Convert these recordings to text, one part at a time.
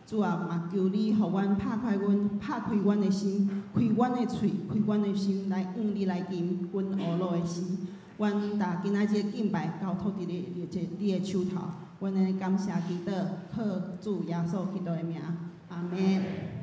主啊，嘛求你予阮拍開阮，拍開阮的心，開阮的喙，開阮的心，來向你來吟阮呵咾的詩。阮逐今仔日敬拜交託佇你這你的手頭，阮來感謝祈禱，靠主耶穌基督的名，阿們。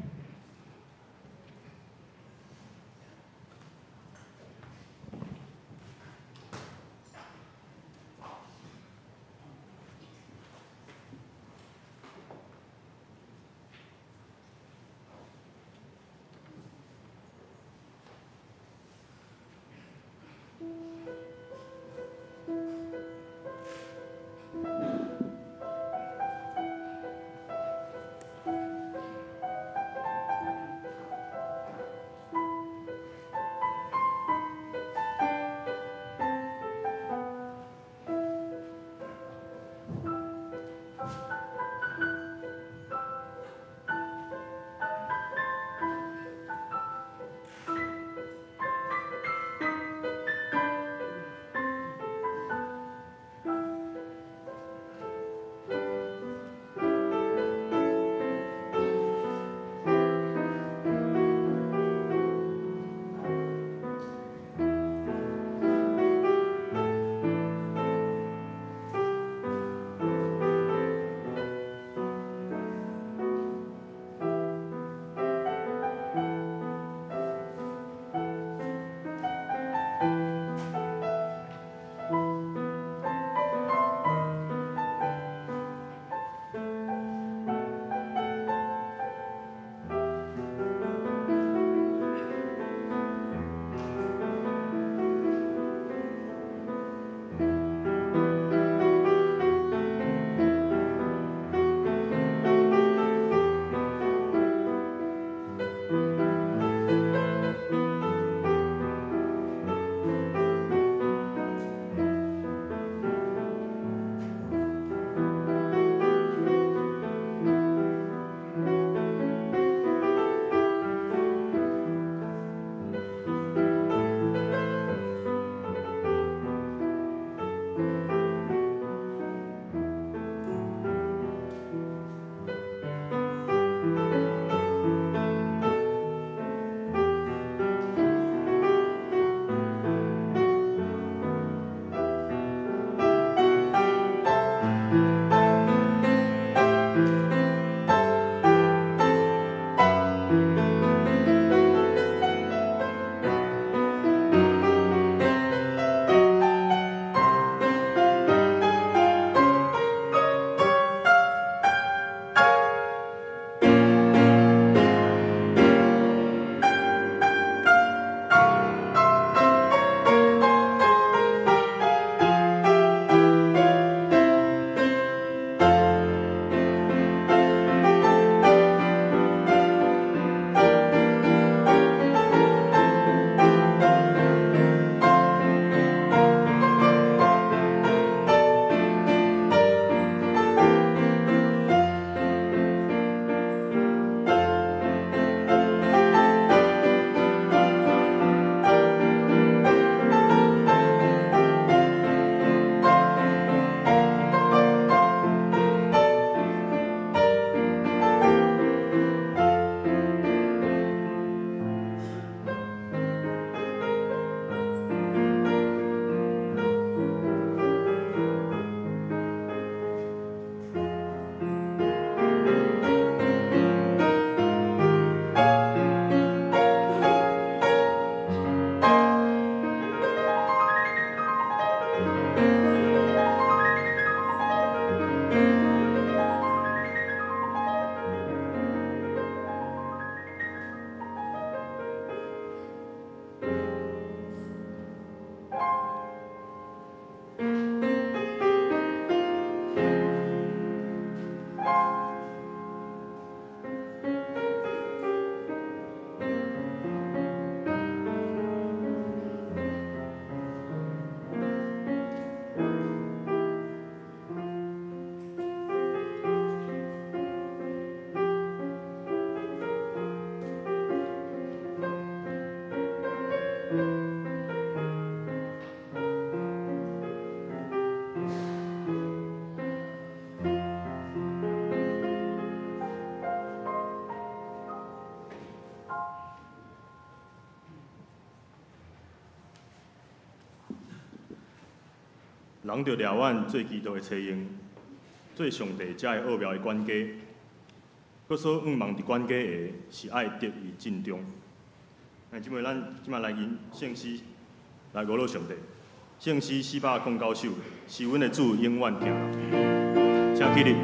人著掠阮做基督的差役，做上帝遮的奧妙的管家。閣所向望佇管家的，是愛得伊敬重。那這擺咱這擺來吟聖詩，來歌頌上帝。聖詩409首，是阮的主永遠疼。請起立。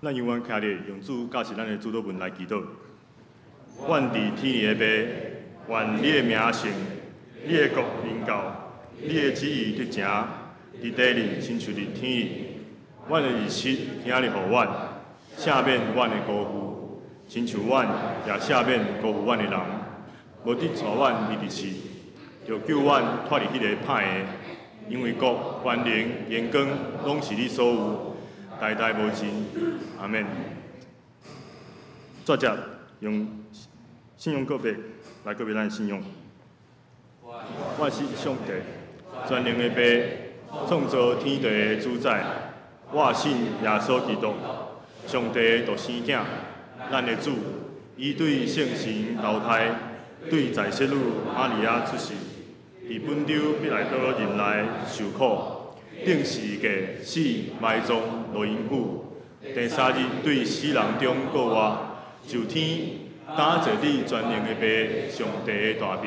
咱永遠徛咧，用主教示咱的主禱文來祈禱。阮佇天裡的父，願你的名聖，你的國臨到，你的旨意得成，佇地裡親像佇天裡。阮的日食今仔日予阮，赦免阮的辜負，親像阮也赦免辜負阮的人。無得帶阮入佇試，著救阮脫離彼個歹的，因為國、權能、榮光，攏是你所有，代代無盡。阿們。作者用信仰告白來告別咱的信仰。我是上帝全能的父，創造天地的主宰。我信耶穌基督，上帝的獨生囝，咱的主。伊對聖神投胎，對在聖女瑪利亞出世，佇本丟彼拉多任內受苦，釘十字架死埋葬落陰府。第三日對死人中復活，上天，擔坐佇全能的父上帝的大爿，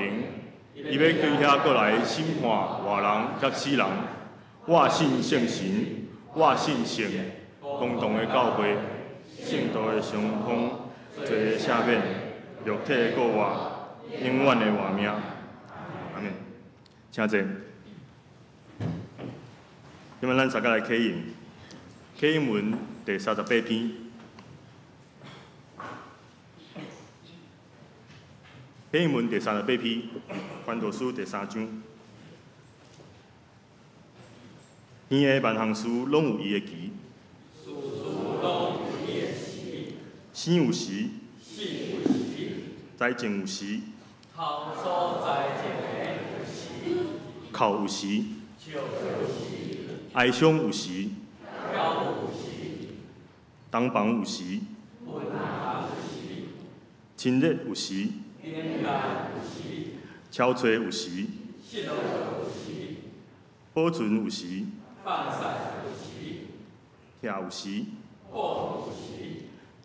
伊欲對遐閣來審判活人佮死人。我信聖神，我信聖公同的教會，聖徒的相通，罪的赦免，肉體的復活，永遠的活命。阿們，請坐。今仔咱大家來啟應，啟應文第38篇。啟應文第38篇，傳道書第三章。天的萬項事攏有伊的期，生有時，栽種有時，哭有時，哀傷有時，同房有時，親熱有時，敲揣有時，保存有時，疼有時，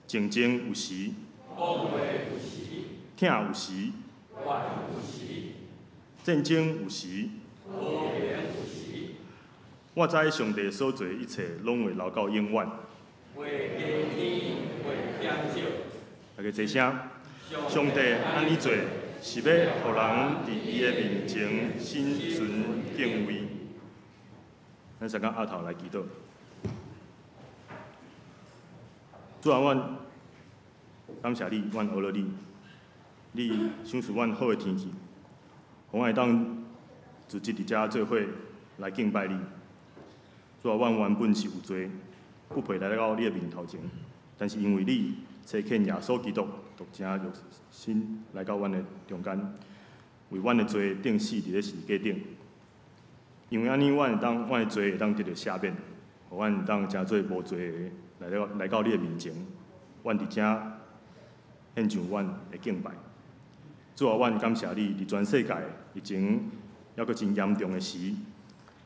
靜靜有時，疼有時，戰爭有時。我知上帝所做一切，攏會留到永遠。大家齊聲，上帝按呢做，是欲予人佇伊的面前心存敬畏。咱先甲阿頭來祈禱。主啊，阮感謝你，阮阿羅你，你賞賜阮好的天氣，予阮會當組織佇遮做伙來敬拜你。主啊，阮原本是有罪，不配來到你的面頭前，但是因為你差遣耶穌基督獨成肉身來到阮的中間，為阮的罪釘死佇咧十字架頂。因為按呢，阮會當阮的罪會當得著赦免，予阮會當成做無罪的來到你的面前。阮佇遮獻上阮的敬拜。主啊，阮感謝你，佇全世界疫情猶閣真嚴重的時，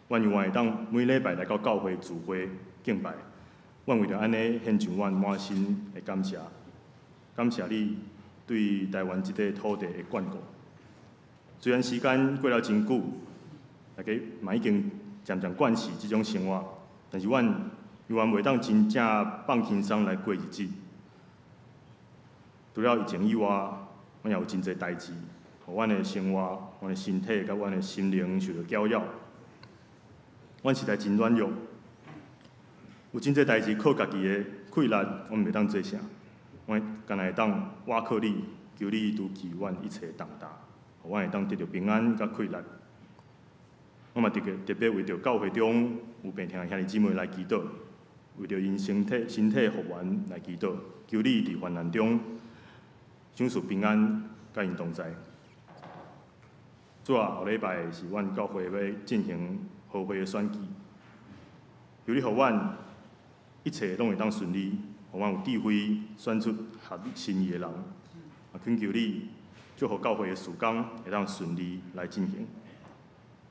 阮猶會當每禮拜來到教會聚會敬拜。阮為著按呢獻上阮滿心的感謝，感謝你對台灣這塊土地的眷顧。雖然時間過了真久，大家嘛已經漸漸慣勢這種生活，但是阮猶原袂當真正放輕鬆來過日子。除了疫情以外，阮也有真濟代誌，予阮的生活、阮的身體佮阮的心靈受著攪擾。阮實在真軟弱，有真濟代誌靠家己的氣力，阮袂當做啥。阮干焦會當倚靠你，求你除去阮一切重擔，予阮會當得著平安佮氣力。我嘛特別特別為著教會中有病痛的兄弟姊妹來祈禱，為著𪜶身體復原來祈禱，求你佇患難中賞賜平安，佮𪜶同在。主啊，後禮拜是阮教會欲進行合會的選舉，求你予阮一切攏會當順利，予阮有智慧選出合你心意的人。啊，懇求你祝福教會的事工會當順利來進行。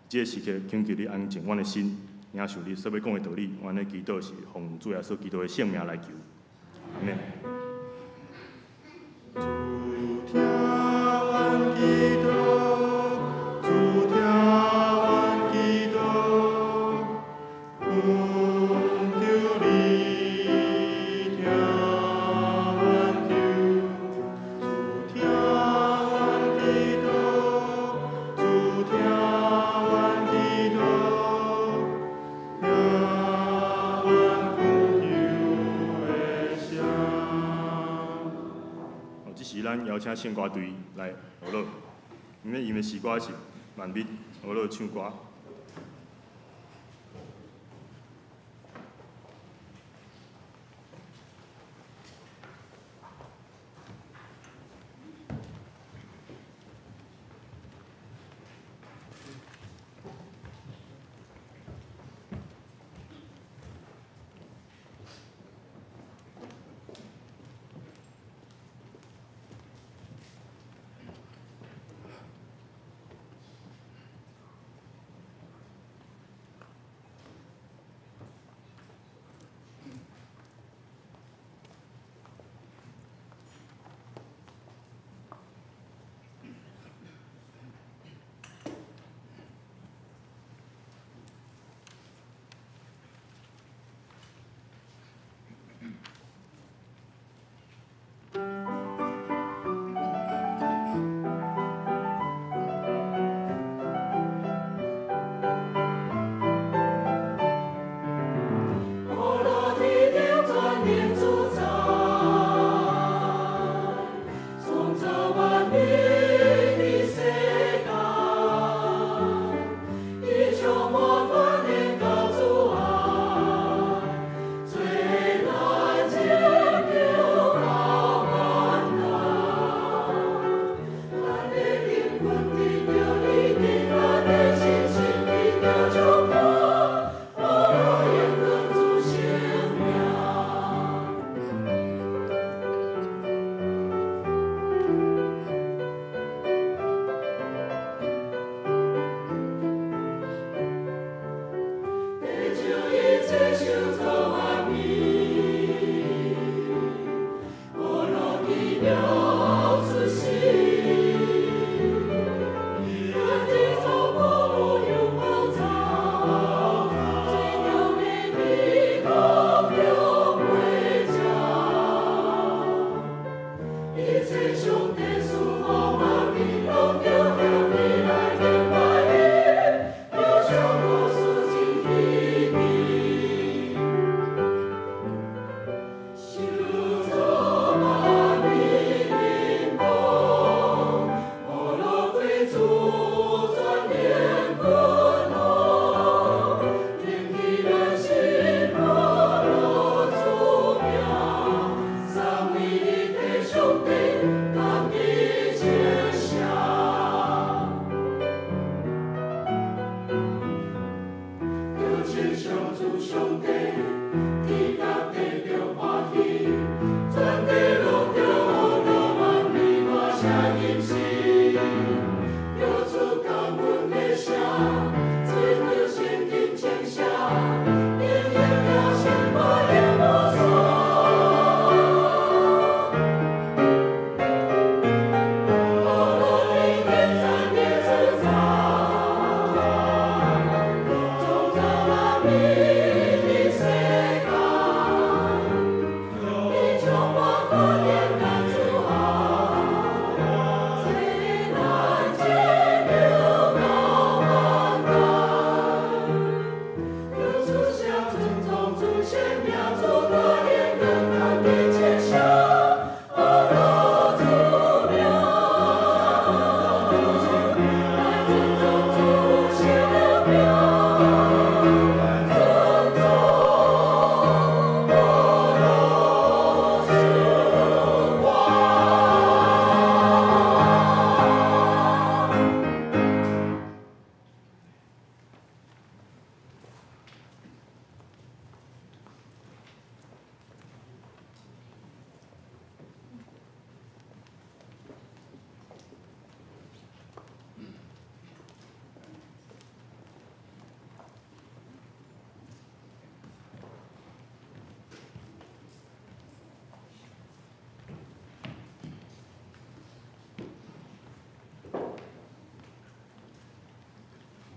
這個時刻，懇求你安靜阮的心，領受你所欲講的道理。阮的祈禱是奉主耶穌基督的聖名來求，阿們。主聽阮祈禱，主聽阮祈禱，懇求你聽阮求。主聽阮祈禱，主聽阮祈禱，聽阮懇求的聲。哦，這時咱邀請聖歌隊來學樂，因為𪜶的詩歌是慢密學樂唱歌。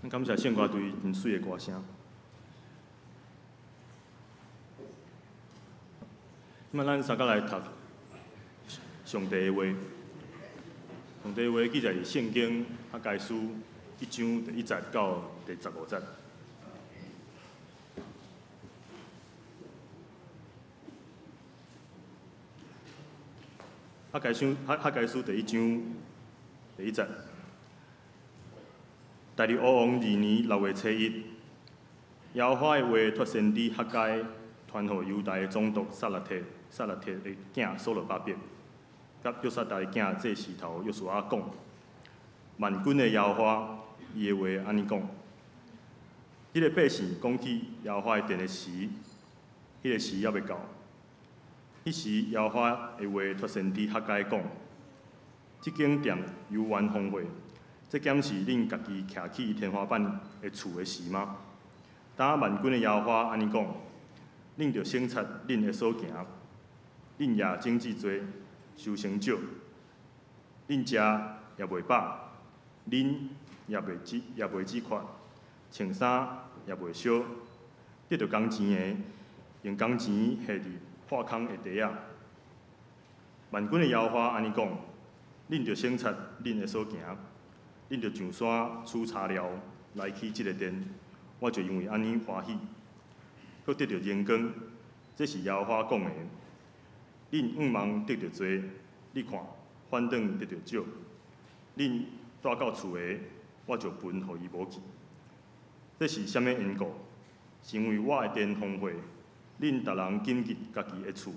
感谢圣歌队真媠的歌声。这摆咱三个来读上帝的话。上帝的话记载伫圣经哈该书一章第一节到第十五节。哈该书第一章第一节。大利乌王二年六月初一，耶和华的话托先知哈该传予犹大的总督撒拉铁、撒拉铁的囝所罗巴伯，佮约撒达的囝祭司头约书亚讲：万军的耶和华，伊的话按呢讲。彼个百姓讲起耶和华的殿的时，彼个时犹未到。彼时耶和华的话托先知哈该讲：这间殿犹原荒废。这敢是恁家己徛起天花板的厝的时吗？当万军的耶和华按呢讲，恁著省察恁的所行，恁也种子济，收成少，恁食也袂饱，啉也袂止渴，穿衫也袂烧，得著工钱的，用工钱下伫破空的袋仔。万军的耶和华按呢讲，恁著省察恁的所行。恁著上山取柴料来起这个殿，我就因为按呢欢喜，阁得著荣光。这是耶和华讲的。恁向望得著济，你看反转得著少。恁带到厝的，我就分予伊无去。这是啥物缘故？是因为我的殿荒废，恁逐人谨记家己的厝。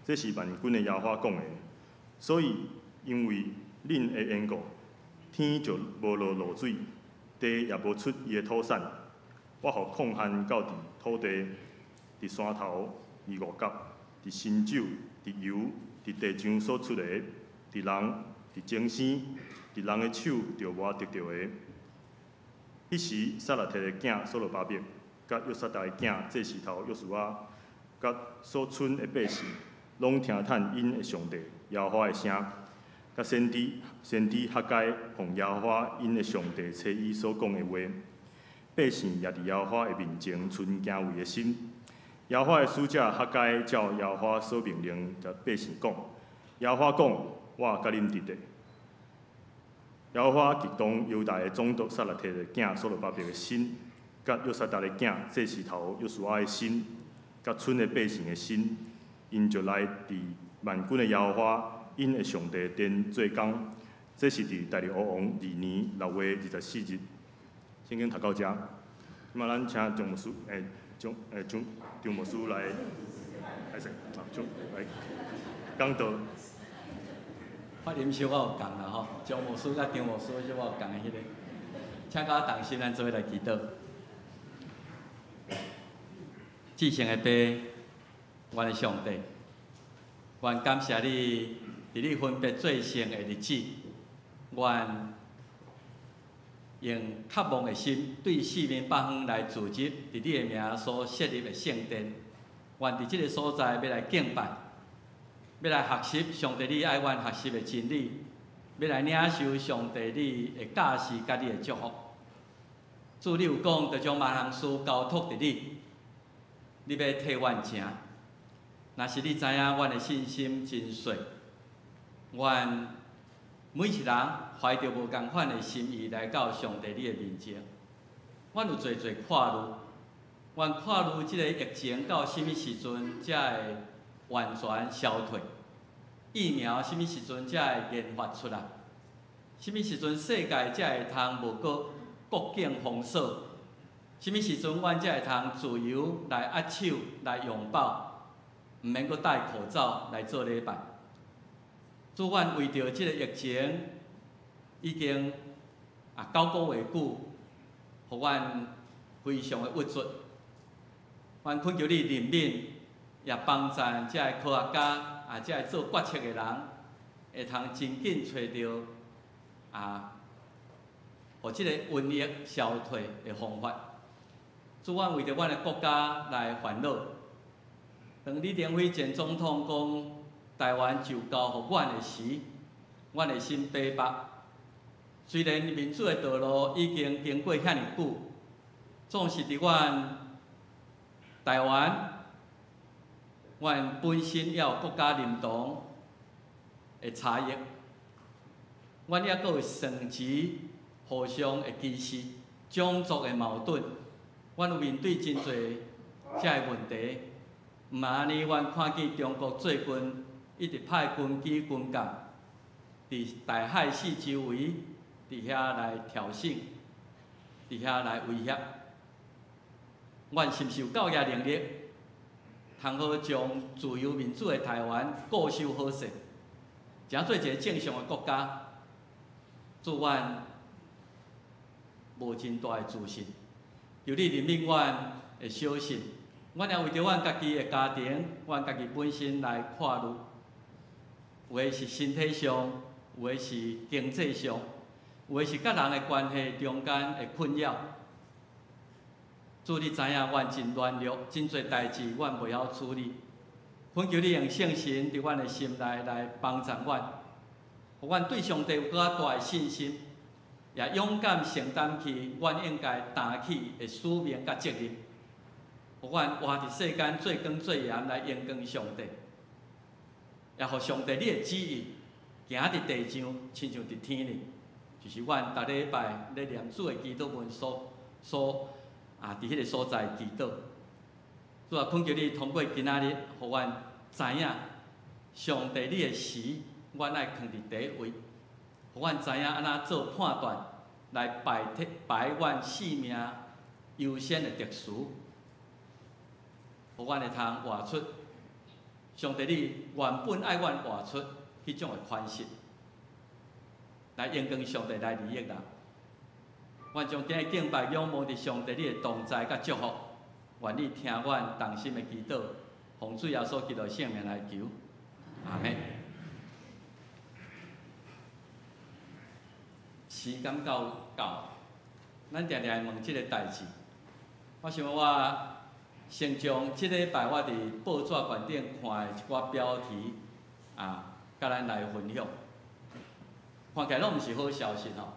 这是万军的耶和华讲的。所以因为恁的缘故，天就无落露水，地也无出伊的土产。我予矿旱到伫土地，伫山头，伫五角，伫新酒，伫油，伫地上所出的，伫人，伫精生，伫人的手著磨得著的。彼时，撒拉铁的囝所罗巴伯，佮约撒达的囝祭司头约书亚，佮所村的百姓，攏聽趁𪜶的上帝耶和華的聲，佮先知哈該奉耶和華𪜶的上帝差伊所講的話，百姓也佇耶和華的面前存敬畏的心。耶和華的使者哈該照耶和華所命令，共百姓講。耶和華講：我佮恁佇咧。耶和華激動猶大的總督撒勒鐵的囝所羅巴伯的心，佮約薩達的囝祭司頭約書亞的心，佮村的百姓的心，𪜶就來佇萬軍的耶和華𪜶的上帝殿做工。這是佇大利烏王二年6月24日。聖經讀到遮，這馬咱請張牧師，張張張牧師來，來說，啊，張來講道。發音小可有仝啦吼，張牧師佮張牧師小可有仝的彼個，請佮我同心，咱做伙來祈禱。至聖的父，阮的上帝，阮感謝你，佇你分別做聖的日子，阮用渴望的心，對四面八方來聚集，佇你的名所設立的聖殿，阮佇這个所在欲來敬拜，欲來學習上帝你愛阮學習的真理，欲來領受上帝你的教示佮你的祝福。主，你有講，著將萬項事交託佇你，你欲替阮成。若是你知影阮的信心真細，阮每一人懷著無仝款的心意來到上帝你的面前，阮有濟濟看慮，阮看慮這个疫情到啥物時陣才會完全消退，疫苗啥物時陣才會研發出來，啥物時陣世界才會通無閣國境封鎖，啥物時陣阮才會通自由來握手、來擁抱，毋免閣戴口罩來做禮拜。主，阮為著這個疫情已經9個月久，予阮非常的鬱卒。阮懇求你憐憫，也幫助這个科學家啊，這个做決策的人，會通真緊揣著予這個瘟疫消退的方法。主，阮為著阮的國家來煩惱。當李登輝前總統講台灣就交予阮的時，阮的心白目。雖然民主的道路已經經過遐爾久，總是佇阮台灣，阮本身也有國家認同的差異，阮猶閣有省籍互相的歧視、種族的矛盾，阮有面對真濟這个問題。毋嘛按呢，阮看見中國最近一直派軍機軍艦佇大海四周圍，佇遐來挑釁，佇遐來威脅。阮是毋是有夠額能力，通好將自由民主的台灣固守好勢，成做一个正常的國家？主，阮無真大的自信，求你憐憫阮的小信。阮也為著阮家己的家庭，阮家己本身來看慮，有的是身體上，有的是經濟上，有的是佮人的關係中間的困擾。主，你知影阮真軟弱，真濟代誌阮袂曉處理。懇求你用聖神佇阮的心內來幫助阮，予阮對上帝有閣較大的信心，也勇敢承擔起阮應該擔起的使命佮責任。予阮活佇世間做光做鹽來榮光上帝，也予上帝你的旨意行佇地上，親像佇天呢。就是阮逐禮拜咧念主的祈禱文所佇彼个所在祈禱。主啊，懇求你通過今仔日，予阮知影上帝你的時，阮愛囥佇第一位，予阮知影按怎做判斷，來排剔排阮性命優先的特殊。予阮會通活出上帝你原本愛阮活出彼種的款式，來榮光上帝，來利益人。阮將今日敬拜仰望佇上帝你的同在佮祝福，願你聽阮同心的祈禱，奉主耶穌基督聖名來求，阿們。時間到到，咱定定會問這个代誌。我想我先將這禮拜我佇報紙懸頂看的一寡標題啊，佮咱來分享。看起來攏毋是好消息吼，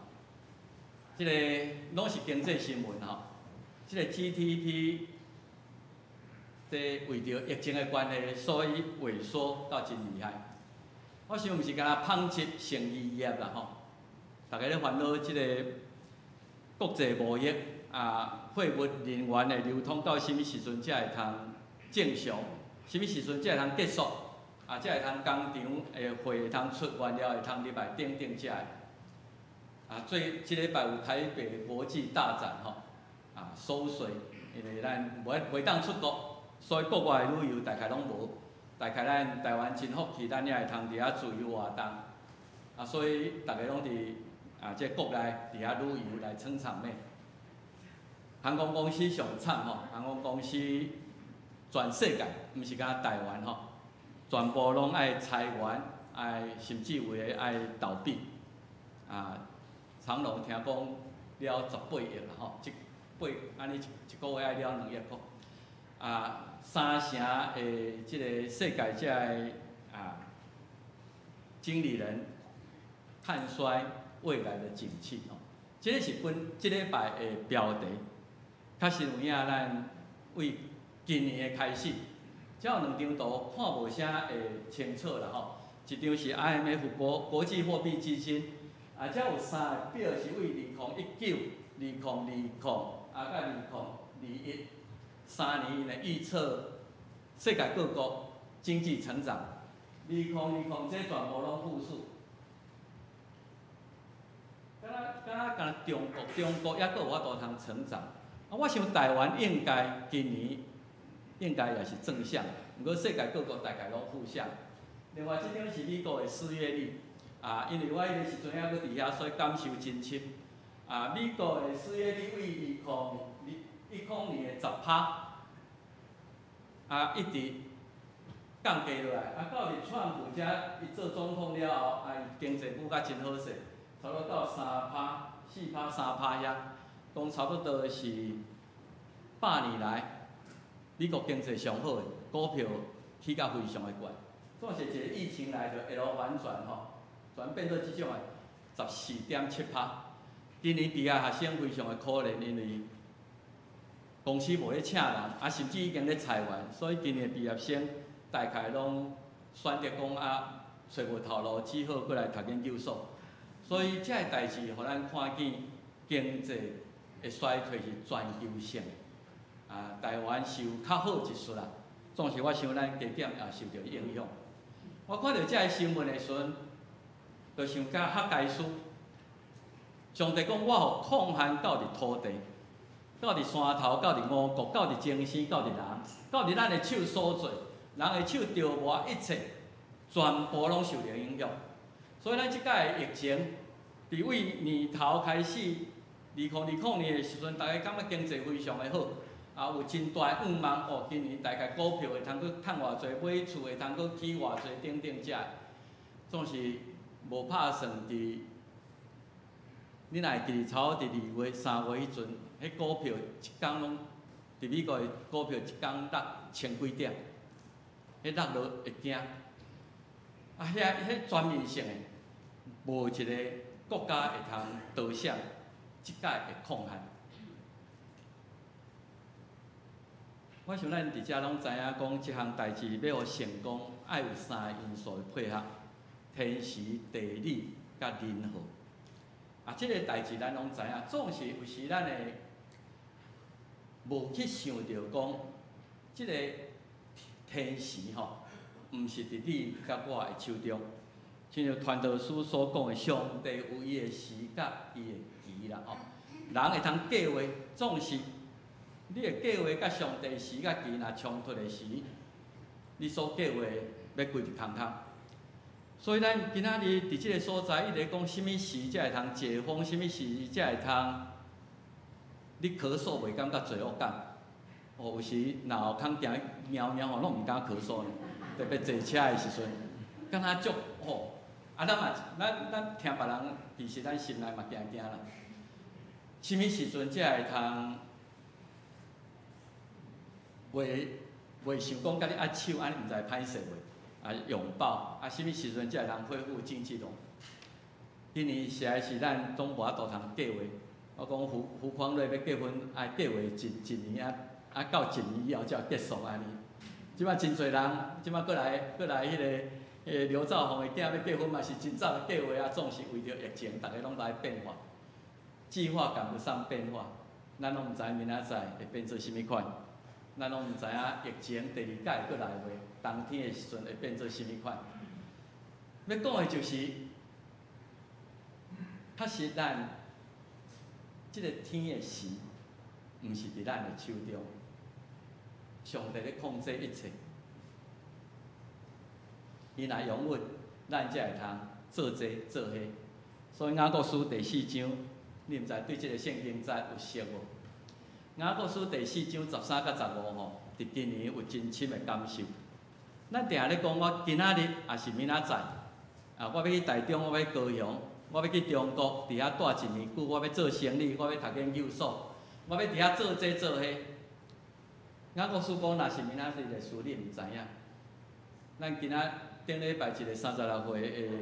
這個攏是經濟新聞吼。這個 GDP 這為著疫情的關係，所以萎縮到真厲害。我想毋是干焦紡織成衣業啦吼，逐家咧煩惱這個國際貿易啊，貨物人員的流通到啥物時陣才會通正常？啥物時陣才會通結束？啊，才會通工廠的貨會通出原料會通入來等等遮的。啊，最這禮拜有台北國際大展吼，啊，縮水，因為咱袂當出國，所以國外的旅遊大概攏無。大概咱台灣真福氣，咱也會通佇遐自由活動。啊，所以逐家攏佇啊，這國內佇遐旅遊來撐場面。航空公司上慘吼，航空公司全世界，毋是干焦台灣吼，全部攏愛裁員，愛甚至有的愛倒閉。啊，長榮聽講了18億啦吼，這八按呢一個月愛了2億箍。啊，三成的這個世界這个啊經理人看衰未來的景氣吼，這個是本這禮拜的標題。確實有影，咱為今年的開始，這有兩張圖看無啥會清楚啦吼。一張是 IMF 國際貨幣基金，啊，這有三個表是為2019、2020啊，佮2021三年來預測世界各國經濟成長。2020這全部攏負數。敢若中國，中國猶閣有法度通成長。啊，我想台灣應該今年應該也是正向，毋過世界各國大概攏負向。另外，這張是美國的失業率，啊，因為我彼個時陣猶閣佇遐，所以感受真深。啊，美國的失業率為2010年的10趴，啊，一直降低落來。啊，到佇川普遮伊做總統了後，啊，伊經濟復較真好勢，差不多到3趴、4趴、3趴遐，講差不多是100年來美國經濟上好的，股票起甲非常的懸。總是一個疫情來就一路反轉吼，轉變做這種的14.7趴。今年畢業學生非常的可憐，因為公司無咧請人，啊，甚至已經咧裁員，所以今年畢業生大概攏選擇講啊，揣無頭路，只好閣來讀研究所。所以這个代誌，予咱看見經濟的衰退是全球性的。啊，台灣是有較好一絲啦，總是我想咱加減也受著影響。我看著這个新聞的時陣，就想到哈該書。上帝講，我予紘旱到佇土地，到佇山頭，到佇五穀，到佇精生，到佇人，到佇咱的手所做，人的手著磨一切，全部攏受著影響。所以咱這擺的疫情，佇位年頭開始，2020年的時陣，大家感覺經濟非常的好，啊，有真大的願望哦。今年大概股票會通閣趁偌濟，買厝會通閣起偌濟等等這，總是無拍算佇。你若會記得，差不多佇2月、3月彼陣，彼股票一工攏佇美國的股票一工落千幾點，彼落落會驚。啊，遐彼全面性的，無一個國家會通逃閃這擺的紘旱。我想咱佇遮攏知影，講這項代誌欲予成功，愛有三个因素的配合：天時、地利、佮人和。啊，這个代誌咱攏知影，總是有時咱會無去想著講，這个天時吼，毋是佇你佮我的手中。親像傳道書所講的，上帝有伊的時佮伊的期啦吼。人會通計畫，總是你的計畫佮上帝時佮期若衝突的時，你所計畫欲規日空空。所以咱今仔日佇這个所在，一直講啥物時才會通解封，啥物時才會通你咳嗽袂感覺罪惡感？哦，有時若有空行貓貓吼，攏毋敢咳嗽呢。特別坐車的時陣，敢若足吼。啊，咱嘛，咱聽別人，其實咱心內嘛驚驚啦。啥物時陣才會通袂想講佮你握手，按呢毋知歹勢袂？啊，擁抱啊，啥物時陣才會通恢復正常？今年實在是咱總無法度通計劃。我講胡胡匡瑞欲結婚，愛計劃一年啊啊，到一年以後才結束按呢。這擺真濟人，這擺閣來彼個劉兆宏的囝欲結婚嘛是真早就計劃啊，總是為著疫情，逐家攏來變化，計劃趕不上變化，咱攏毋知明仔載會變做啥物款，咱攏毋知影疫情第二擺會閣來袂，冬天的時陣會變做啥物款。欲講的就是，確實咱這个天的時，毋是佇咱的手中，上帝咧控制一切。伊若容允，咱才會通做這做彼。所以雅各書第四章，你毋知對這个聖經節有熟無？雅各書第四章13佮15吼，佇今年有真深的感受。咱定定咧講，我今仔日抑是明仔載，啊，我欲去台中，我欲去高雄，我欲去中國，佇遐蹛一年久，我欲做生理，我欲讀研究所，我欲佇遐做這做彼。雅各書講，若是明仔日的事，你毋知影。咱今仔頂禮拜一个36歲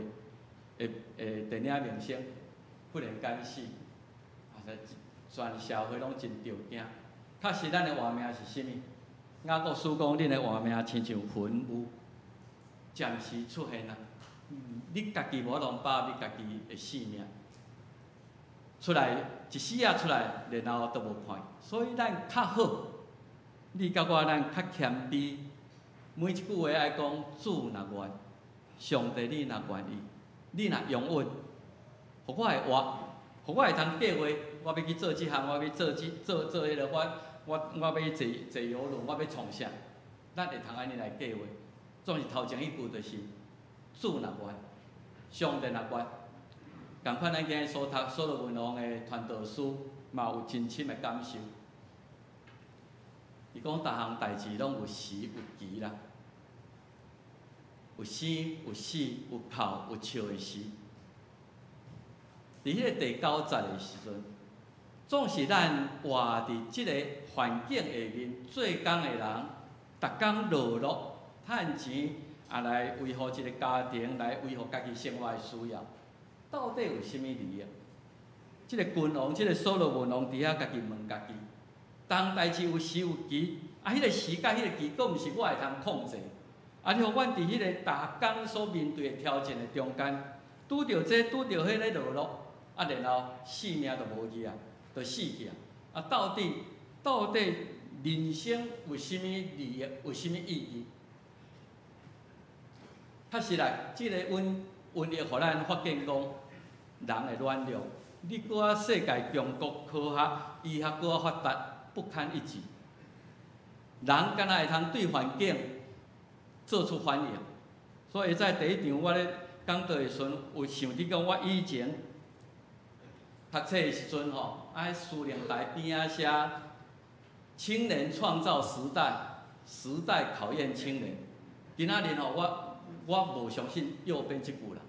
的電影明星，忽然間死，啊，全社會攏真著驚。確實，咱的活命是啥物？雅各書講，恁的活命親像雲霧，暫時出現啊。你家己無法度把握你家己的性命，出來一絲仔出來，然後都無看。所以咱較好，你佮我咱較謙卑，每一句話愛講主若願，上帝你若願意，你若容允，予我會活，予我會通計劃，我欲去做這項，我欲做這做做彼个，我欲坐坐郵輪，我欲創啥？咱會通按呢來計劃。總是頭前彼句就是主若願，上帝若願。仝款咱今日所讀所羅門王的傳道書，嘛有真深的感受。伊講逐項代誌攏有時有期啦，有生有死有哭有笑的時。佇彼個第九節的時陣，總是咱活佇這个環境下面做工的人，逐工勞碌趁錢，啊來維護一个家庭，來維護家己生活的需要，到底有啥物利益？這个君王，這个所羅門王佇遐家己問家己，逐項代誌有時有期，啊，彼个時佮彼个期，閣毋是我會通控制。啊，你予阮佇彼个逐工所面對的挑戰的中間，拄著這拄著彼个勞碌，啊，然後性命就無去啊，就死去啊！啊，到底人生有啥物利益，有啥物意義？確實啦，這个瘟疫予咱發現講，人的軟弱。你閣較世界強國科學、醫學閣較發達，不堪一擊。人敢若會通對環境做出反應，所以在第一場我咧講道的時陣，有想佇講我以前讀冊的時陣吼，啊，司令台邊仔寫青年創造時代，時代考驗青年。今仔日吼，我無相信右邊這句啦。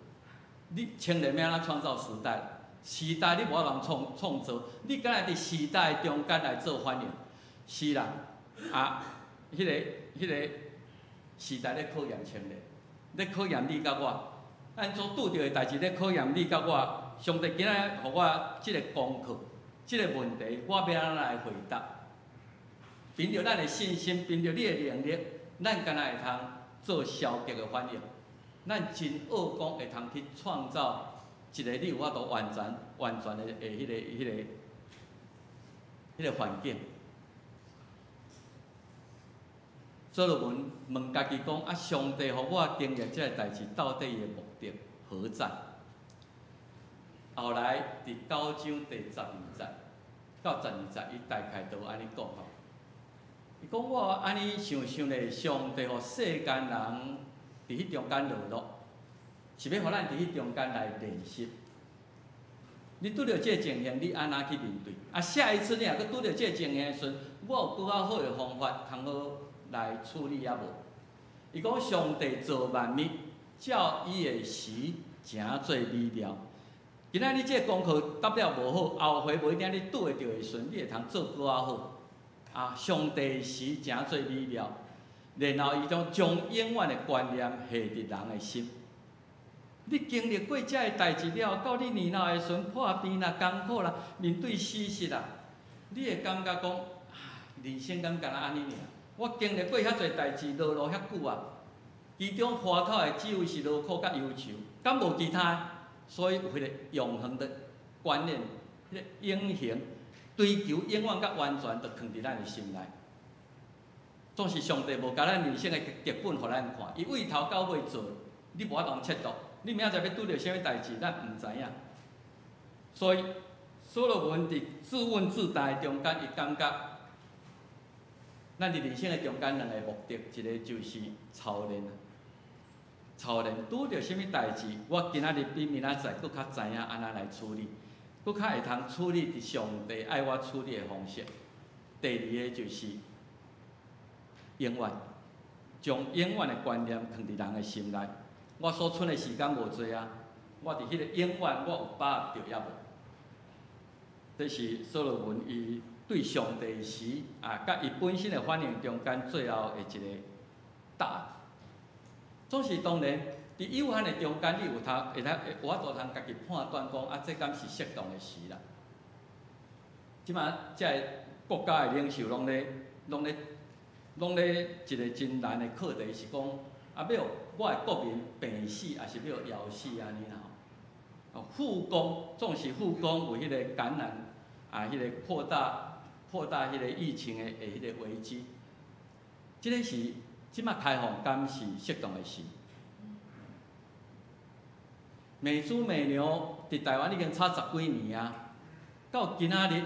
你青年欲按怎創造時代？時代你無法度創造，你敢若佇時代中間來做反應，是啦，啊，彼个時代咧考驗青年，咧考驗你佮我，咱所拄著的代誌咧考驗你佮我。上帝今仔予我這个功課，這个問題，我欲按怎來回答？憑著咱的信心，憑著你的能力，咱敢若會通做消極的反應？咱真僫講會通去創造一个你有法度完全、完全的彼个環境。所羅門問家己講：啊，上帝予我經歷這个代誌，到底伊的目的何在？後來佇九章第十二節到十二節，伊大概都按呢講吼。伊講我按呢想想咧，上帝予世間人佇彼中間勞碌，是欲予咱佇彼中間來練習。你拄著這个情形，你按怎去面對？啊，下一次你若閣拄著這个情形的時陣，我有閣較好的方法，通好來處理抑無？伊講上帝造萬物，照伊的時，成做美妙。今仔你這个功課答了無好，後回無一定你拄會著的時陣，你會通做閣較好。啊，上帝時誠做美妙，然後伊將永遠的觀念下佇人的心。你經歷過這个代誌了，到你年老的時陣破病啦、艱苦啦，面對死實啦，你會感覺講，啊，人生敢干焦按呢爾？我經歷過遐濟代誌，勞碌遐久啊，其中歡口的只有是勞苦佮憂愁，敢無其他？所以有彼個永恆的觀念，彼個永恆追求永遠佮完全，就囥佇咱的心內。總是上帝無共咱人生的劇本予咱看，伊對頭到尾做，你無法度揣度。你明仔載欲拄著啥物代誌，咱毋知影。所以，所羅門佇自問自答的中間，伊感覺，咱佇人生的中間兩个目的，一个就是操練。操練拄著啥物代誌，我今仔日比明仔載閣較知影按怎來處理，閣較會通處理佇上帝愛我處理的方式。第二个就是永遠，將永遠的觀念囥佇人的心內。我所賰的時間無濟啊，我佇彼个永遠，我有把握著抑無？這是所羅門伊對上帝時啊，佮伊本身的反應中間最後的一个答案。總是當然，佇有限的中間，你有通會通有法度通家己判斷講啊，這敢是適當的時啦。這馬這个國家的領袖攏咧一个真難的課題是講，啊，欲予我的國民病死，抑是欲予枵死按呢啦吼？哦，復工總是復工有彼个感染啊，彼个擴大彼个疫情的彼个危機。這个是這馬開放，敢是適當的時？美豬美牛佇台灣已經炒十幾年啊，到今仔日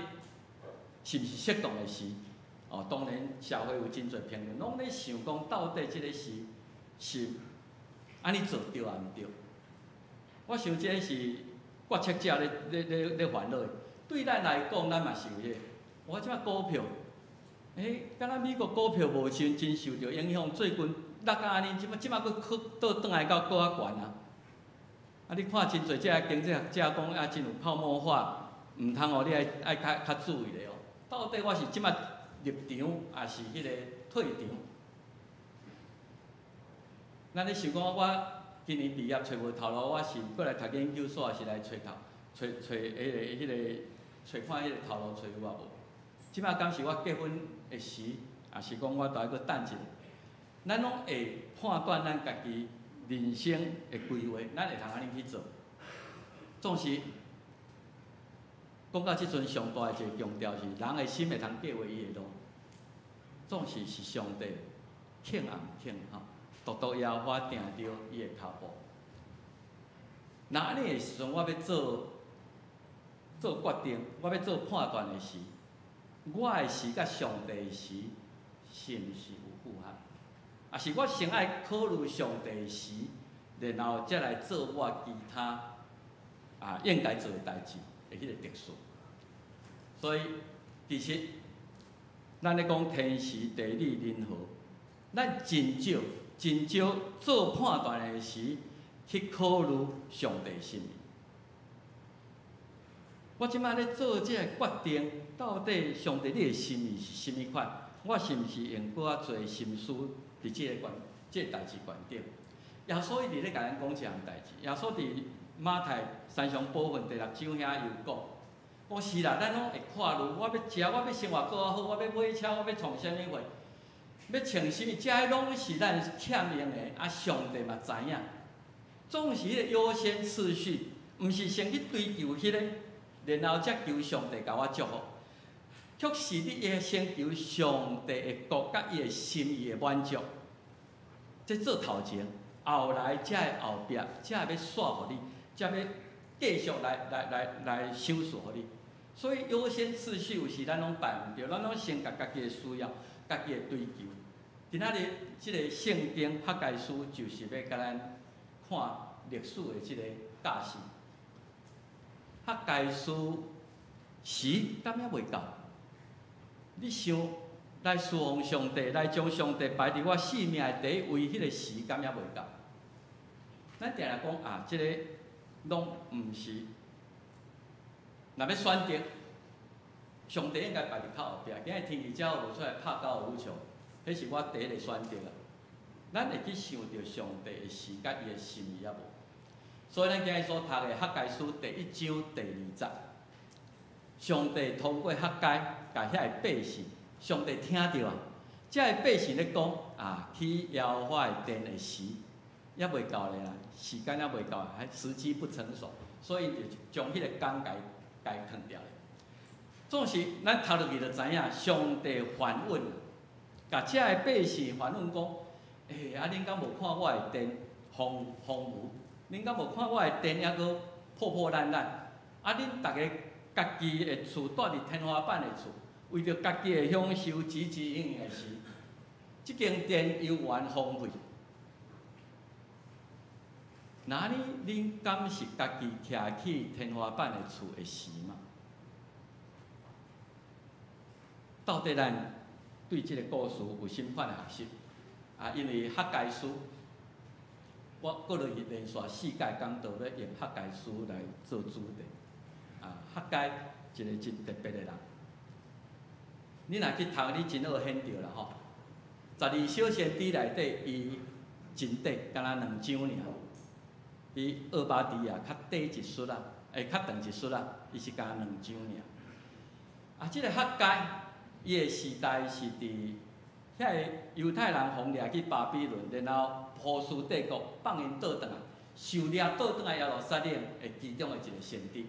是毋是適當的時？哦，當然社會有真濟評論，攏咧想講到底這个是是按呢做對抑毋對？我想這个是決策者咧煩惱的。對咱來講，咱嘛是有彼个。我這馬股票，敢若美國股票無真真受著影響，最近落甲按呢，這馬閣去倒轉來到閣較懸啊！啊，你看真濟這个經濟學者講啊，真有泡沫化，毋通哦，你愛愛較較注意咧哦。到底我是這馬入場，抑是彼个退場？咱咧想講，我今年畢業揣無頭路，我是閣來讀研究所，抑是來揣頭，揣揣彼個揣看彼个頭路揣有抑無？這馬敢是我結婚的時，抑是講我著愛閣等一下？咱攏會判斷咱家己人生的規劃，咱會通按呢去做。總是講到這陣，上大的一个強調是，人的心會通計劃伊的路，總是是上帝肯抑毋肯吼，獨獨耶和華定著伊的跤步。若按呢的時陣，我欲做決定，我欲做判斷的時，我的時佮上帝的時，是毋是有符合？抑是我先愛考慮上帝的時，然後才來做我其他啊應該做的代誌的彼個程序。所以，其實咱咧講天時地利人和，咱真少真少做判斷的時去考慮上帝心意。我這擺咧做這个決定，到底上帝你的心意是啥物款？我是毋是用閣較濟心思佇這个關這个代誌觀點？耶穌一直咧共咱講這項代誌。耶穌佇馬太山上寶訓第六章遐有講，講是啦，咱攏會看慮，我欲食，我欲生活閣較好，我欲買車，我欲創啥物貨，欲穿啥物，這个攏是咱欠用的，啊，上帝嘛知影。總是彼个優先次序，毋是先去追求彼个，然後才求上帝共我祝福。卻是你會先求上帝的國佮伊的心意的滿足，這做頭前，後來才會後壁，才會欲煞予你，才欲繼續來賞賜予你。所以優先次序有時咱攏排毋對，咱攏先共家己的需要、家己的追求。今仔日這个聖經哈該書就是欲共咱看歷史的這个教示。哈該書時敢猶未到？你想來侍奉上帝，來將上帝排佇我生命的第一位，彼个時敢猶未到？咱定定講啊，這个攏毋是。若欲選擇，上帝應該擺佇較後壁。今日天氣遮好無出來拍高爾夫球，彼是我第一個選擇啊。咱會去想著上帝的時佮伊的心意抑無？所以咱今日所讀的哈該書第一章第二節，上帝通過哈該共遐个百姓，上帝聽著啊，遮个百姓咧講啊，起耶和華的殿的時，猶未到咧啦，時間猶未到，還時機不成熟，所以就將彼个工共共囥掉咧。總是咱讀落去就知影，上帝反問，共遮个百姓反問講：欸，啊，恁敢無看我的殿荒荒蕪？恁敢無看我的殿猶閣破破爛爛？啊，恁逐个家己的厝蹛佇天花板的厝，為著家己的享受，汲汲營營的時，這間殿猶原荒廢。那呢，恁敢是家己徛起天花板的厝的時嗎？到底咱對這個故事有啥物款的學習？啊，因為哈該書，我過落去連續四屆講道，欲用哈該書來做主題。啊，哈該一个真特別的人，你若去讀，你真好顯著啦吼。十二小先知內底，伊真短，敢若兩章爾，比俄巴底亞較短一撮仔，欸，較長一撮仔，伊是敢若兩章爾。啊，這个哈該，伊的時代是佇遐个猶太人予掠去巴比倫，然後波斯帝國放𪜶倒轉來，受掠倒轉來耶路撒冷的其中的一个先知。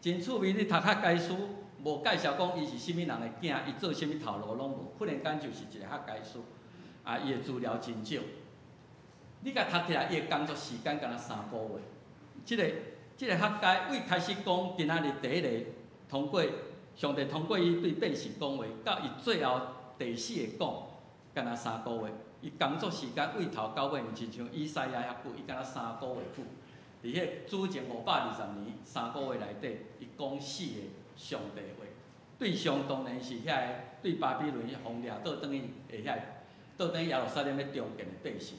真趣味，你讀哈該書，無介紹講伊是啥物人的囝，伊做啥物頭路攏無，忽然間就是一个哈該書，啊，伊的資料真少。你共讀起來，伊的工作時間敢若三个月。這个哈該為開始講今仔日第一个通過上帝通過伊對百姓講話，到伊最後第四个講，敢若三个月。伊工作時間為頭到尾，毋親像以賽亞遐久，伊敢若三个月久。佇彼个主前520年三个月內底，伊講四个上帝話，對象當然是遐个對巴比倫予掠倒轉去的遐个，倒轉去耶路撒冷欲重建的百姓，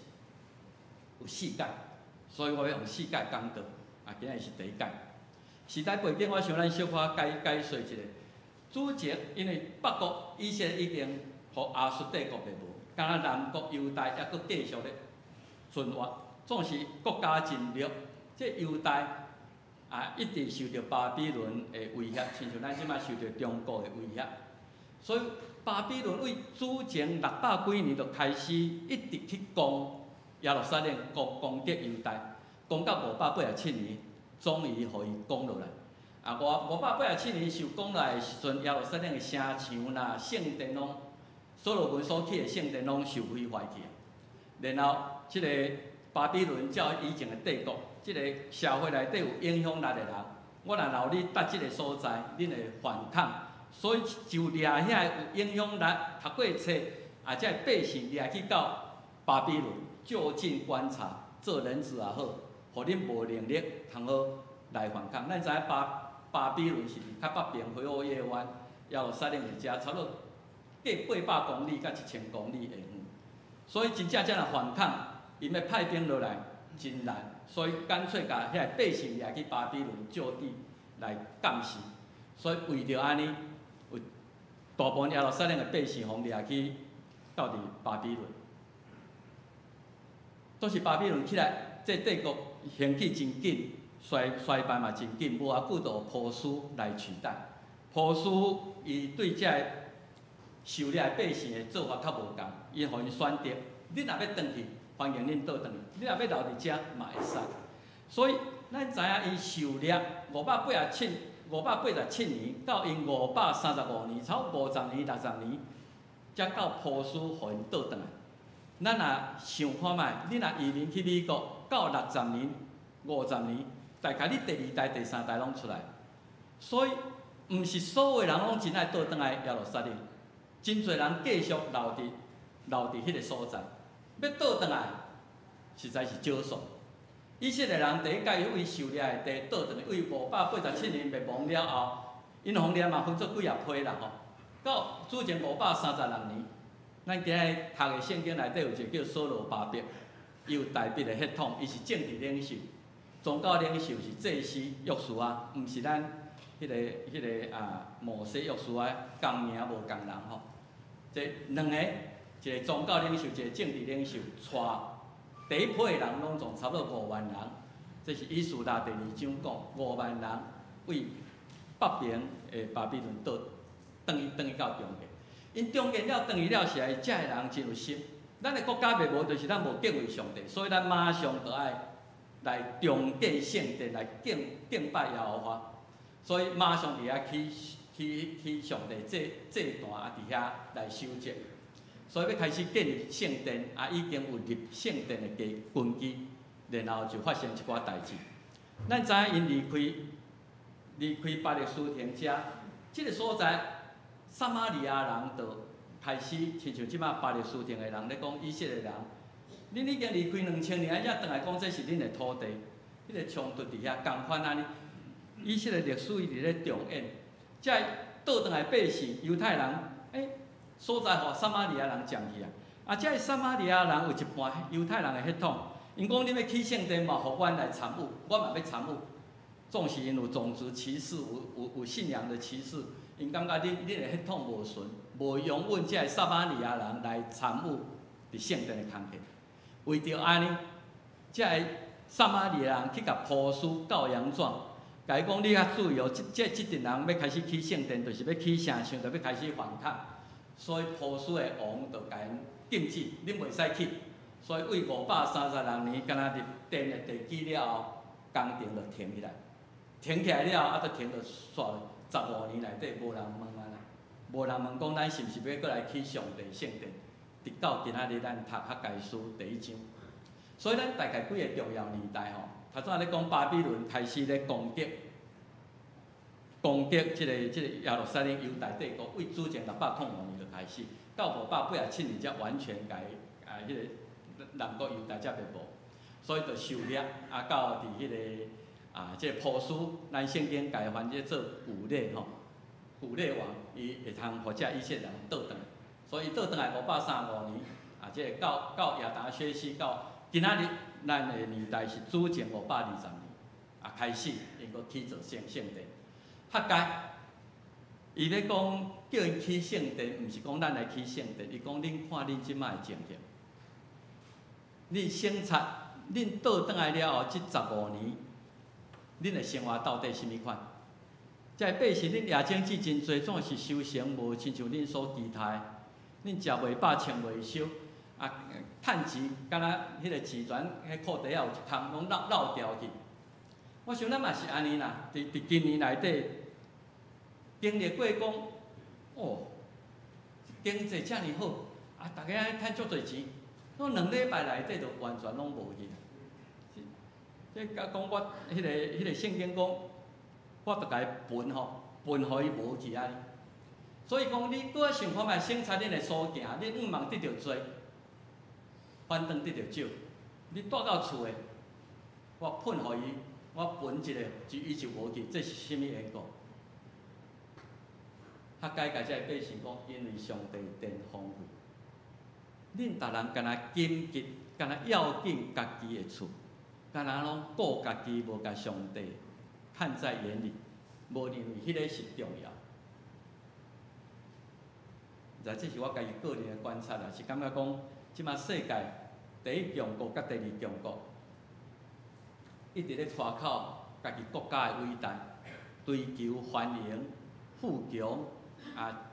有四屆，所以我欲用四屆講道，啊，今日是第一屆。時代背景，我想咱小可解解說一下。主前因為北國以色列已經予亞述帝國滅無，敢若南國猶大猶閣繼續咧存活，總是國家真弱。這猶大啊，一直受著巴比倫的威脅，親像咱這擺受著中國的威脅。所以巴比倫為主前六百幾年就開始一直去攻耶路撒冷，攻擊猶大，攻到587年，終於予伊攻落來。啊，587年受攻落來的時陣，耶路撒冷的城牆啦、聖殿攏，所羅門所起的聖殿攏受毀壞去。然後，這個巴比倫照以前的帝國，這个社會內底有影響力的人，我若留你佇這个所在，恁會反抗，所以就掠遐个有影響力、讀過冊，啊，這个百姓掠去到巴比倫，就近觀察，做人質也好，予恁無能力通好來反抗。咱知影巴比倫是佇較北邊火湖夜灣，耶路撒冷佇遮，差不多隔800公里到1000公里的遠，所以真正這若反抗，𪜶欲派兵落來真難。所以乾脆共遐個百姓掠去巴比倫就地來監視，所以為著按呢，有大部分耶路撒冷的百姓予掠去到佇巴比倫。都是巴比倫起來，這帝國興起真緊，衰敗嘛真緊，無偌久就予波斯來取代。波斯伊對這个受掠的百姓的做法較無仝，伊予𪜶選擇，恁若欲轉去，歡迎恁倒轉去，你若欲留佇遮嘛會使。所以咱知影𪜶受掠587年到𪜶535年，差不多50年、60年，才到波斯予𪜶倒轉來。咱若想看覓，你若移民去美國，到60年、50年，大概你第二代、第三代攏出來。所以，毋是所有人攏真愛倒轉來耶路撒冷，真濟人繼續留佇彼个所在。欲倒轉來，實在是少數。以色列人第一擺為受掠的地倒轉來，為587年滅亡了後，𪜶予掠嘛分做幾仔批啦吼。到主前536年，咱今日讀的聖經內底有一個叫所羅巴伯，伊有大衛的血統，伊是政治領袖、宗教領袖，是祭司約書亞，毋是咱彼个啊，摩西約書亞仝名無仝人吼。這兩个，一个宗教領袖，一个政治領袖，帶第一批的人攏總差不多5萬人。這是以斯拉第二章講，5萬人為北邊的巴比倫倒轉去轉去到中國。𪜶中間了轉去了，是愛遮的人真有心。咱的國家滅無，就是咱無敬畏上帝，所以咱馬上就愛來重建聖殿，來敬敬拜耶和華。所以馬上佇遐起起起上帝祭祭壇啊，佇遐來守節。所以欲開始建立聖殿，啊，已經有立聖殿的基根基，然後就發生一寡代誌。咱知影𪜶離開離開巴勒斯坦遮，這个所在，撒瑪利亞人就開始，親像這擺巴勒斯坦的人咧講以色列人，恁已經離開2000年，才轉來講這是恁的土地，彼个衝突佇遐仝款按呢。以色列歷史一直咧重演，這倒轉來百姓猶太人，所在予撒瑪利亞人佔去啊！啊，這个撒瑪利亞人有一半猶太人的血統，𪜶講恁欲起聖殿嘛，予阮來參與，我嘛欲參與。總是𪜶有種族歧視，有信仰的歧視，𪜶感覺恁恁的血統無純，無容阮這个撒瑪利亞人來參與佇聖殿的工課。為著按呢，這个撒瑪利亞人去共波斯告洋狀，共伊講你較注意哦，這這這陣人欲開始起聖殿，就是欲起城牆，就欲開始反抗。所以波斯的王就共𪜶禁止，恁袂使去。所以為536年，敢若立殿的地基了後，工程就停起來。停起來了後，啊，就停著煞15年內底無人問啊啦，無人問講咱是毋是欲閣來起上帝聖殿？直到今仔日咱讀哈該書第一章。所以咱大概幾个重要年代吼，頭先咧講巴比倫開始咧攻擊，攻擊這个耶路撒冷猶大帝國，為主前605年就開始，到587年才完全共伊啊，彼个南國猶大才滅亡，所以就受掠啊，到佇彼个啊，這个波斯，咱聖經共伊翻譯做古列吼，古列王伊會通予這以色列人倒轉來，所以倒轉來535年，啊，這个到到亞達薛西到今仔日咱的年代是主前520年，啊，開始𪜶閣起造聖聖殿。哈該，伊咧講叫𪜶起聖殿，毋是講咱來起聖殿，伊講恁看恁這擺的情形，恁省察，恁倒轉來了後，這15年，恁的生活到底啥物款？這个百姓，恁野種子真濟，總是收成無親像恁所期待。恁食袂飽，穿袂燒，啊，趁錢敢若彼个錢錢，彼褲袋仔有一空，攏漏漏掉去。我想咱嘛是按呢啦，佇佇今年內底經歷過講，哦，經濟遮爾好，啊，逐家按呢趁足濟錢，攏2禮拜內底就完全攏無去。這甲講我彼个彼个聖經講，我就共伊分吼，分予伊無去按呢。所以講，你閣愛想看覓省察恁的所行，恁向望得著濟，反轉得著少。你帶到厝的，我噴予伊，我分一个，就伊就無去，這是啥物緣故？哈該共這个百姓講，因為上帝殿荒廢，恁逐人敢若緊急，敢若要緊家己的厝，敢若攏顧家己，無共上帝看在眼裡，無認為彼个是重要。這是我家己個人的觀察啦，是感覺講，這馬世界第一強國佮第二強國，一直咧誇口家己國家的偉大，追求繁榮、富強啊，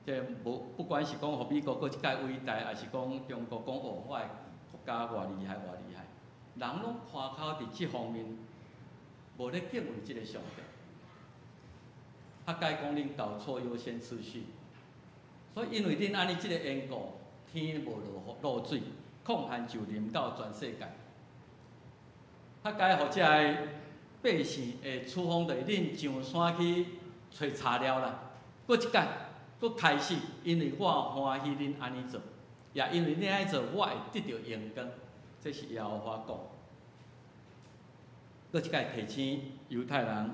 這無不管是講予美國閣一擺偉大，抑是講中國講哦，我的國家偌厲害偌厲害，人攏誇口佇這方面，無咧敬畏這个上帝。哈該講恁搞錯優先次序。所以因為恁按呢這个緣故，天無落雨落水，紺旱就臨到全世界。哈該予這个百姓的處方，就是恁上山去揣柴料啦，閣一擺，閣開始，因為我歡喜恁按呢做，也因為恁按呢做，我會得著榮光。這是耶和華講。閣一擺提醒猶太人，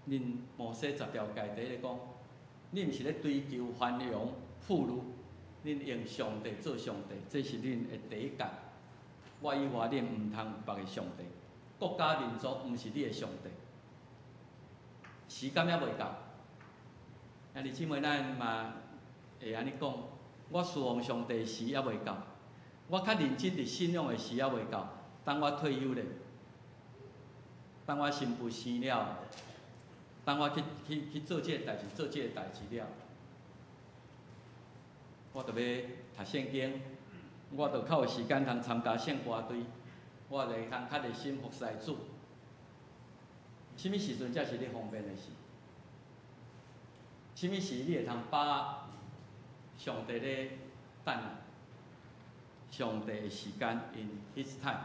恁摩西十條誡第一个講，恁毋是咧追求繁榮富裕，恁用上帝做上帝，這是恁的第一誡。我以外，恁毋通別个上帝。國家民族毋是你的上帝。時間猶未到。兄弟姊妹，咱嘛會按呢講，我侍奉上帝時猶未到，我較認真佇信仰的時猶未到，等我退休咧，等我新婦生了，等我去做這个代誌，做這个代誌了，我就欲讀聖經，我就較有時間通參加聖歌隊，我就會通較熱心服侍主。啥物時陣才是你方便的時？啥物時你會通把握上帝咧等你？上帝的時間，in His time。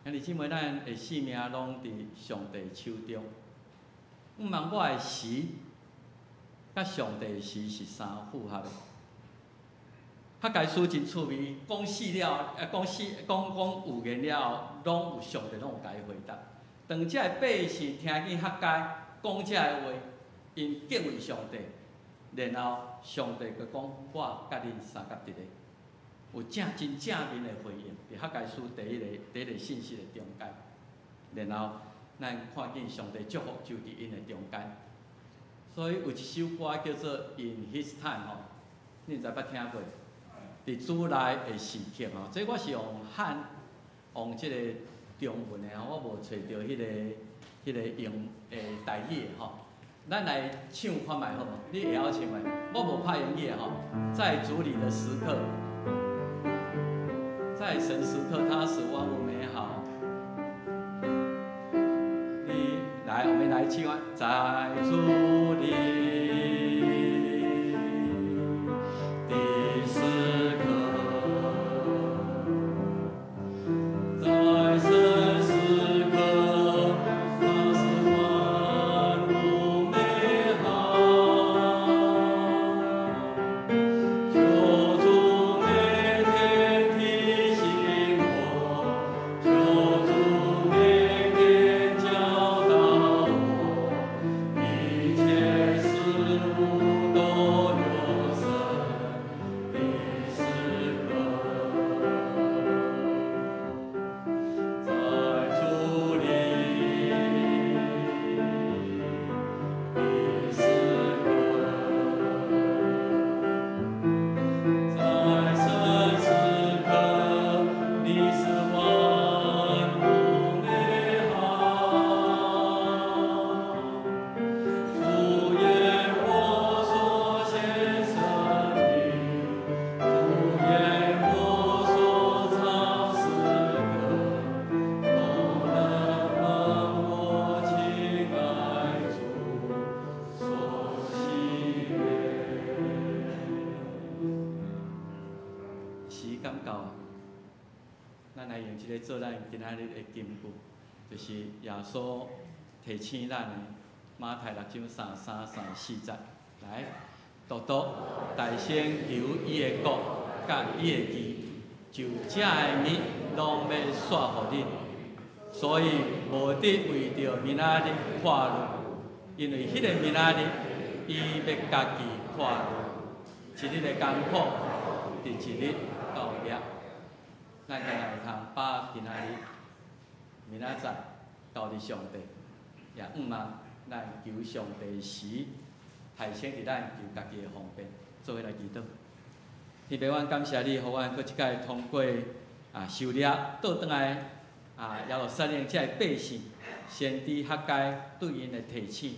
兄弟姊妹，咱的性命攏佇上帝手中。毋茫我的時，佮上帝的時是相符合的。學該書真趣味，講死了，講死，講講預言了後，攏有上帝攏有共伊回答。當這个百姓聽見學該講這个話，𪜶敬畏上帝，然後上帝閣講：我佮恁相佮佇咧，有正真正面的回應，佇學該書第一個信息的中間，然後咱看見上帝祝福就佇𪜶的中間。所以有一首歌叫做《In His Time》吼，你毋知捌聽過？佇主內的時刻吼，這我是用漢用這個中文的吼，我無揣著彼個英台語的吼。咱來唱看覓好無？你會曉唱袂？我無拍英語的吼。在主裡的時刻，在神時刻，他使萬物美好。你來，我們來唱，在主裡的時刻，在神時刻，他使萬物美好。求主每天提醒我，求主每天教導我，一切事物都有神的時刻，在主裡的時刻，在神時刻，你使萬物美好。主言我所獻生命，主言我所唱詩歌，都能蒙我親愛主所喜悅。時間到啊，咱來用這个做咱今仔日的金句，就是耶穌提醒咱的馬太6章33、34節，來，獨獨大先求伊的國佮伊的義，就這个物攏欲煞予恁。所以無得為著明仔日掛慮，因為彼个明仔日伊欲家己掛慮。一日的艱苦，佇一日夠額。咱敢若會通把今仔日、明仔載交佇上帝，也向望咱求上帝時，提升佇咱求家己的方便，做伙來祈禱。天父，阮感謝你，予阮閣一擺通過狩獵倒轉來耶路撒冷這个百姓，先知學該對𪜶的提醒，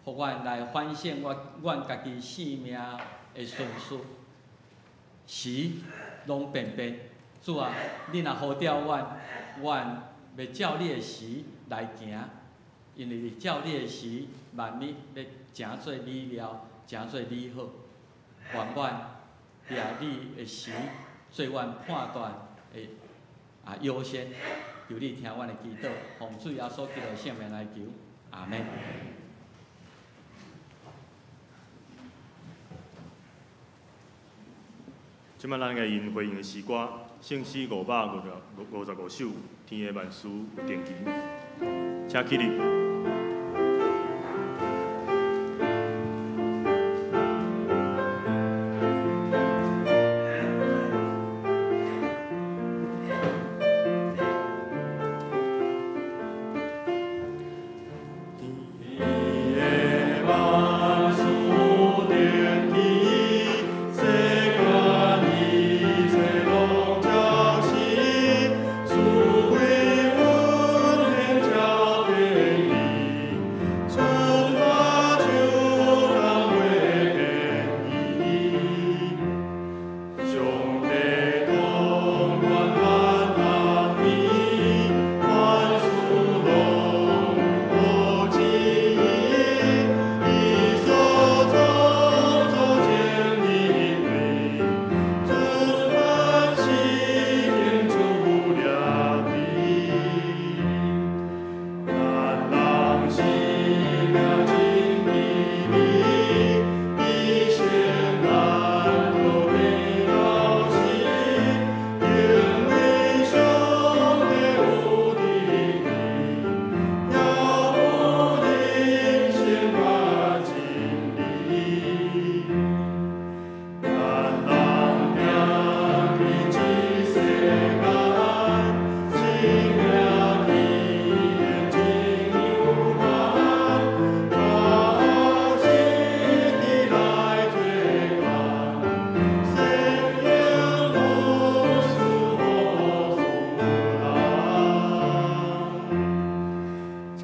予阮來反省阮家己性命的順序，時攏變變。主啊，你若呼召阮，阮欲照你的時來行，因為照你的時，萬物欲成做美妙，成做美好。願阮掠你的時做阮判斷的優先。求你聽阮的祈禱，奉主耶穌基督聖名來求，阿們。這擺咱來用回應的詩歌，聖詩555首，天的萬事有定期，請起立。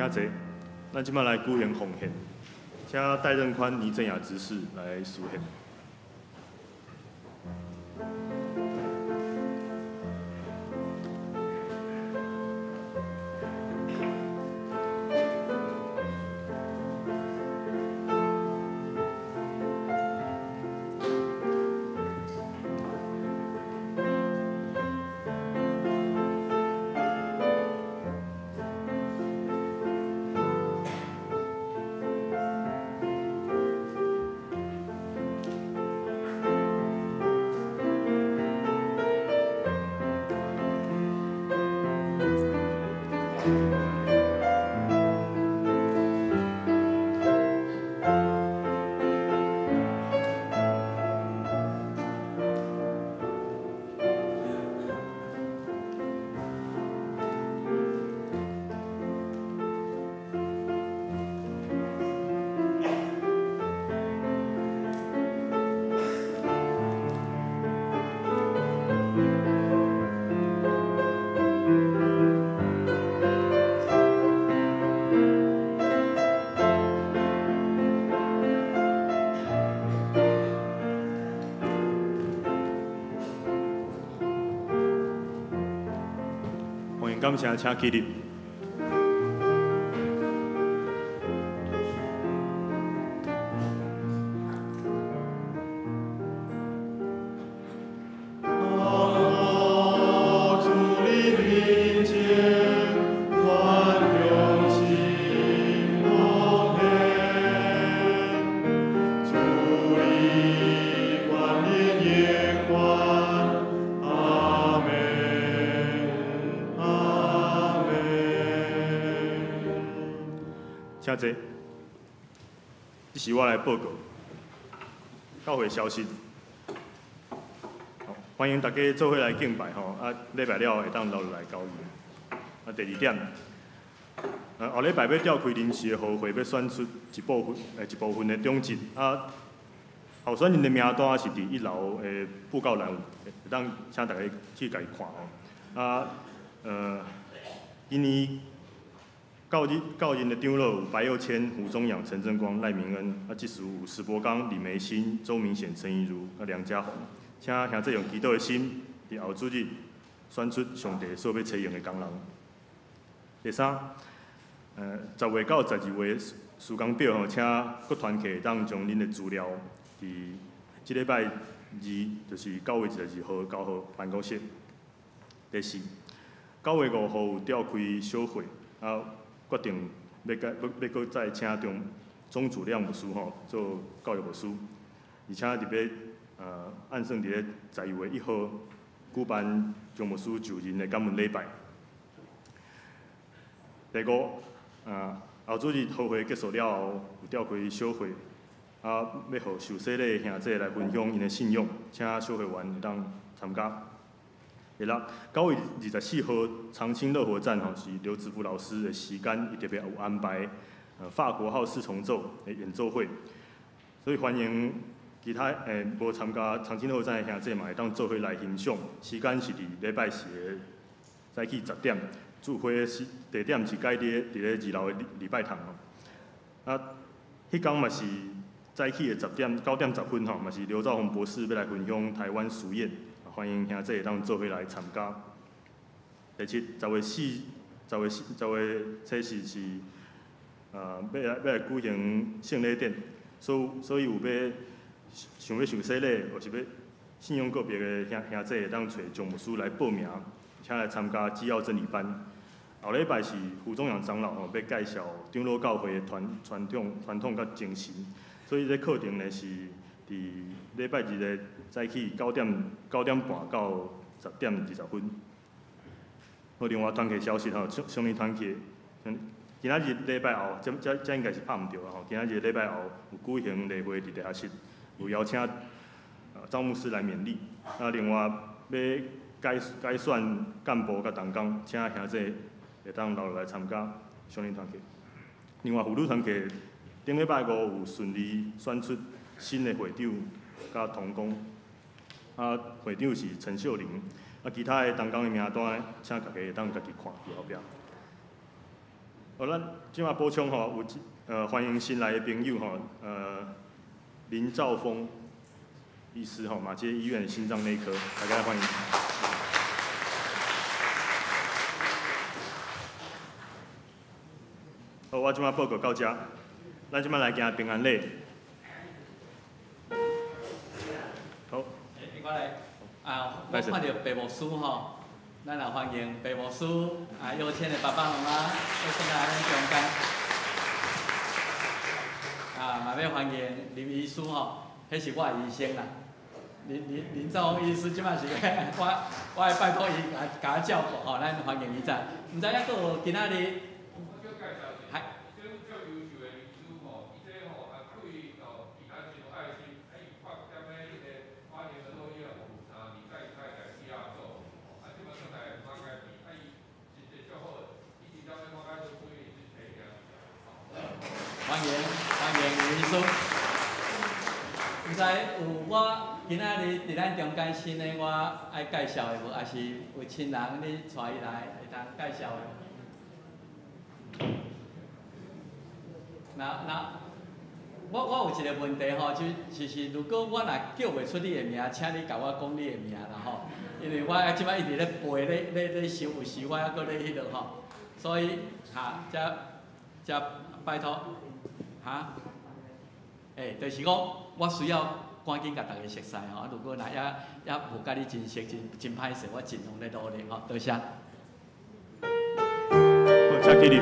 請坐，咱這擺來舉行奉獻，請戴任寬、倪正雅執事來司獻。感謝，請起立。請坐，這是我來報告教會消息。歡迎大家做伙來敬拜吼，啊，禮拜了會當留落來交流。啊，第二點，後禮拜欲召開臨時的會會，欲選出一部分的長執。啊，候選人的名單是佇一樓的布告欄，會當請大家去共伊看吼。啊，今年到任的長老有白又谦、胡宗養、陳正光、賴明恩，啊，這次有石伯剛、李梅欣、周明顯、陳怡如、啊梁家宏，請兄弟用祈禱的心，佇後主日選出上帝所欲採用的工人。第三，10月到12月時間表吼，請各團契會當將恁的資料，佇這禮拜二，就是9月22號交予辦公室。第四，9月5號有召開小會，啊，決定欲閣欲欲閣再請鍾主任牧師吼做教育牧師，而且特別按算佇咧12月1號舉辦鍾牧師就任的感恩禮拜。第五，後主日特會結束了後，有召開小會，啊，欲予受洗禮的兄弟來分享𪜶的信仰，請小會員會當參加。第六，9月24號，長青樂活站吼是劉子福老師的時間，伊特別有安排法國號四重奏的演奏會，所以歡迎其他無參加長青樂活站的兄弟嘛會當做伙來欣賞。時間是佇禮拜四的早起10點，聚會時地點是改佇咧2樓的禮拜堂吼。啊，彼工嘛是早起的9點10分吼，嘛是劉兆宏博士欲來分享台灣實驗。歡迎兄弟會當做伙來參加。第七，10月初四是，欲來舉行聖禮典，所以有欲想欲受洗禮，或是欲信仰告別的兄弟會當揣張牧師來報名，請來參加基要真理班。後禮拜是胡宗陽長老吼，欲介紹長老教會的傳統佮精神，所以這課程呢是佇禮拜日的早起9點半到10點20分。好，另外團契消息吼，上年團契，今仔日禮拜後，這應該是拍毋著啦吼。今仔日禮拜後有舉行例會佇地下室，有邀請張牧師來勉勵。啊，另外欲改選幹部佮同工，請兄弟會當留落來參加上年團契。另外婦女團契頂禮拜五有順利選出新的會長佮同工，啊，會長是陳秀玲，啊，其他的同工的名單，請大家會當家己看佇後壁。好，咱這馬補充吼，有歡迎新來的朋友吼，林兆峰醫師吼，馬偕醫院心臟內科，大家歡迎。好，我這馬報告到這，咱這馬來行平安禮。好。我來啊，我看著白牧師吼，咱也歡迎白牧師啊，有錢的爸爸媽媽，都轉來咱中間。啊，嘛欲歡迎林醫師吼，彼是我的醫生啦。林兆峰醫師這擺是我會拜託伊共我照顧吼，咱歡迎伊在。毋知抑閣有今仔日。毋知有我今仔日佇咱中間新的我愛介紹的無，抑是有親人你帶伊來會當介紹的？那我有一個問題吼，就是如果我若叫袂出你的名，請你共我講你的名啦吼，因為我這擺一直咧背咧想，有時我猶閣咧彼落吼，所以哈，遮拜託哈，就是講我需要趕緊共大家熟似吼，啊，如果若猶無佮你真熟，真歹勢，我盡量咧努力吼，多謝。好，請起立。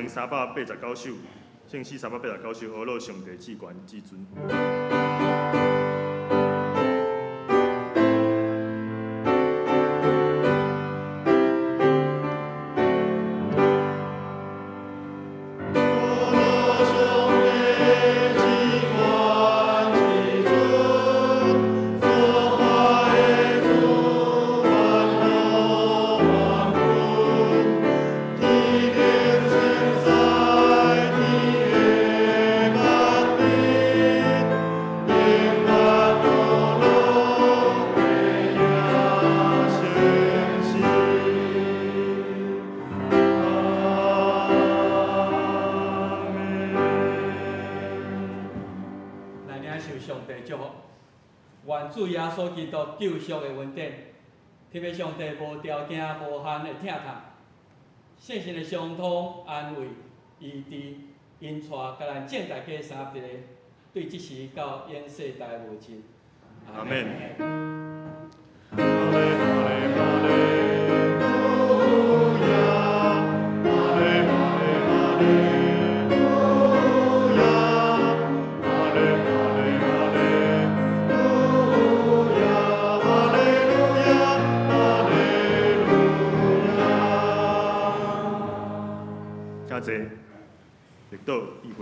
389首，聖詩389首，呵咾上帝至懸至尊。天主耶穌基督救贖的恩典，天父上帝無條件、無限的疼痛，聖神的相通、安慰、醫治、引帶，共咱眾大家三合一个，對這時到永世代無盡。阿門。哈利哈利哈利路亞，哈利哈利哈利路亞，哈利哈利哈利路亞，哈利路亞，哈利路亞。請坐，綠島議會。